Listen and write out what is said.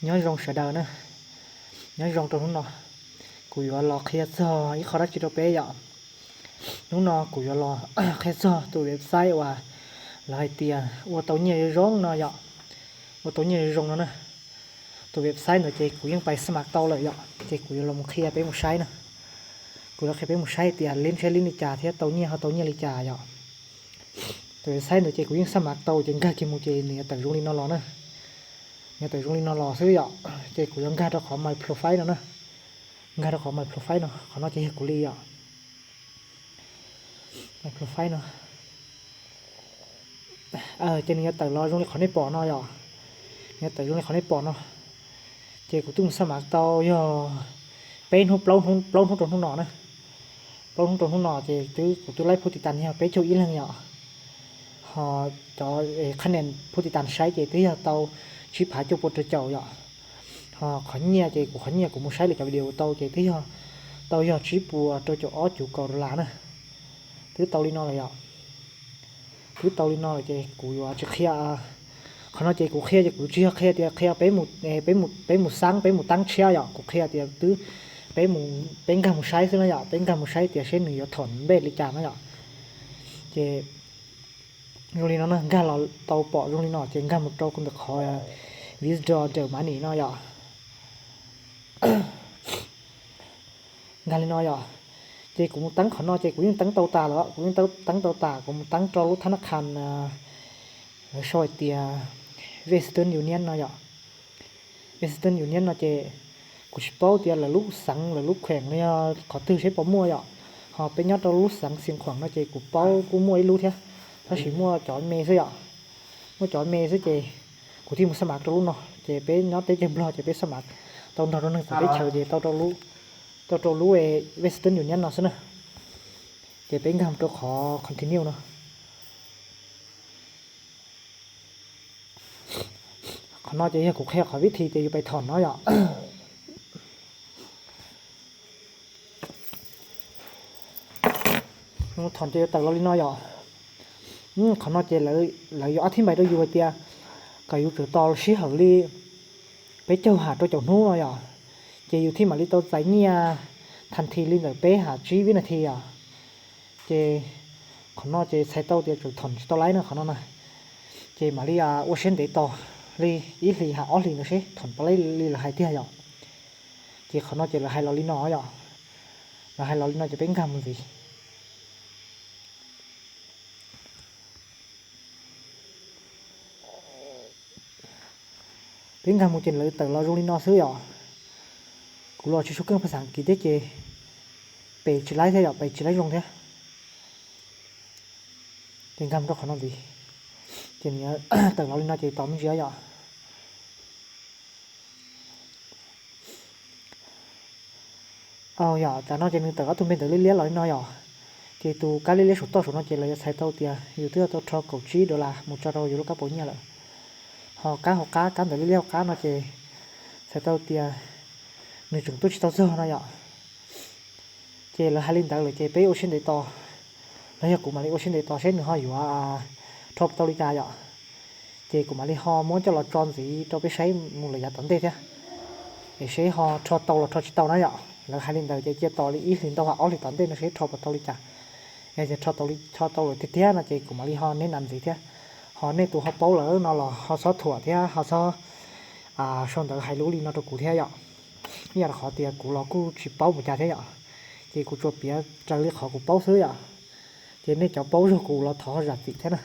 Nyob zoo sawv daws na, nyob zoo rau hnub no, kuv yuav los qhia txog ib qho dab tsi rau peb yom. Hnub no kuv yuav los qhia txog tus website uas lawv hais tias ua tau nyiaj zoo zoo no yom, ua tau nyiaj zoo zoo no na. Tus website ntawd ces kuv yeej pais xab mam tau lawm yom, ces kuv yuav los qhia peb mus saib na. Kuv yuav qhia peb mus saib tias lib saib lib li cas thiab tau nyiaj ho tau nyiaj li cas yom. Tus website ntawd ces kuv yeej xab mam tau ces nkag kiag mus ces nws yuav tawm zoo li no los na. Nws yuav tawm zoo li no los xwb yom, ces kuv yuav nkag rau qhov my profile no na. Nkag rau qhov my profile no, qhov no ces yog kuv li yom. My profile no. Ces nws yuav tawm los zoo li qhov nej pom no yom. Nws yuav tawm zoo li qhov nej pom no. Ces kuv twb mus xab mam tau yog peb hnub plaub hnub plaub hnub rau hnub no na. Plaub hnub rau hnub no ces twb kuv twb laib phub tiv tas yog peb caug ib leeg yom. Ho cov qhab nen phub tiv tas saib ces twb yog tau tsib phav cuaj pua rau caum yom. Ho qhov nyiaj ces kuv qhov nyiaj kuv mus saib lawv cov video tau ces twb yog tau yog tsib puas rau caum ob cuv kaum dollar na. Twb tau li no lawm yom. Twb tau li no lawm ces kuv yuav tsis qhia. Qhov no ces kuv qhia ces kuv tsis yog qhia tias qhia peb mus, peb mus, peb mus xab peb mus tab tshiab yom, kuv qhia tias twb peb mus, peb nkag mus saib xwb no yom, peb nkag mus saib tias seb nws yuav thom npej li cas no yom. Ces zoo li no na, nkag los tau pom zoo li no ces nkag mus rau ntawm qhov withdraw the money no yom. Nkag li no yom. Ces kuv mus tab qhov no ces kuv yeej tab tau tas lawm, kuv yeej tab tau tas, kuv mus tab rau lub thab nab qha, lawv sau hais tias Western Union no yom. Western Union no ces kuv tsis paub tias lawv lub xeev lawv lub kheem los yog qhov twg seb puas muaj yom. Ho peb nyob rau lub xeev Xeev Khuam no ces kuv paub kuj muaj ib lub thiab, tab sis muaj cov me xwb yom. Muaj cov me xwb ces kuv thiaj mus xab mam rau lub no, ces peb nyob teb chaws Nplog ces peb xab mam tau nrog rau neeg txawv teb chaws ces tau rau lub Western Union no xwb na. Ces peb nkag rau qhov continue no. Qhov no ces yog kuv qhia qhov vib thi ces yus pais thom no yom. Thom ces yuav tawm los li no yom. Qhov no ces lawv yuav ob thib npais rau yus hais tias kom yus tsum tos sij hawm li peb caug ham rau caum hnub no yom. Ces yus thiaj mam li tau txais nyiaj thas this li ntawm peb ham tsib vib nas this yom. Ces qhov no ces txhais tau tias tsum thom tsis tau laib na qhov no na. Ces mam li ua siab ntev tos li ib hlis ham ob hlis ntawd seb thom puas laib li lawv hais tiag yom. Ces qhov no ces lawv hais los li no yom. Lawv hais los li no ces peb nkag mus ntxiv. Peb nkag mus ces lawv tawm los zoo li no xwb yom. Kuv los tsis tshua keej phas xas Askiv thiab ces pem tsis laib thiab yom, pem tsis laib zoo thiab. Ces nkag mus rau qhov no ntxiv, ces nws tawm los li no ces tos me ntsis yom. Yom, tam no ces nws tawm ob tug npe ntawv liab liab los li no yom. Ces tus kab liab liab saum toj saum no ces lawv yuav txhais tau tias yus twb tau rho kaum tsib dollar mus tso rau yus lub kab paus nyiaj lawm. Ho kab hauv qab, kab ntawv liab liab hauv qab no ces txhais tau tias nws tseem tuaj tsis tau txog no yom. Ces lawv hais li ntawd lawm ces peb ua siab ntev tos, los yog kuv mam li ua siab ntev tos seb nws ho yuav rho tau li cas yom. Ces kuv mam li ho muab coj los tso ntxiv rau peb saib mus lawm yav tom ntej thiab, es seb ho rho tau los rho tsis tau na yom. Lawv hais li ntawd ces cia tos li ib hlis ntau ham ob hlis tom ntej no seb rho puas tau li cas. Yog tias rho tau li, rho tau lawm tiag tiag no ces kuv mam li ho neb nas ntxiv thiab. Ho nej tus ho paub lawm no los ho txhob thuam thiab ho txhob sau ntawv hais lus li no rau kuv thiab yom. Ib yam rau qhov tias kuv los kuj tsis paub mus cas thiab yom, ces kuv tsuas piav raws li qhov kuv paub xwb yom. Ces nej cov paub zog kuv los thov ho zam txim thiab na.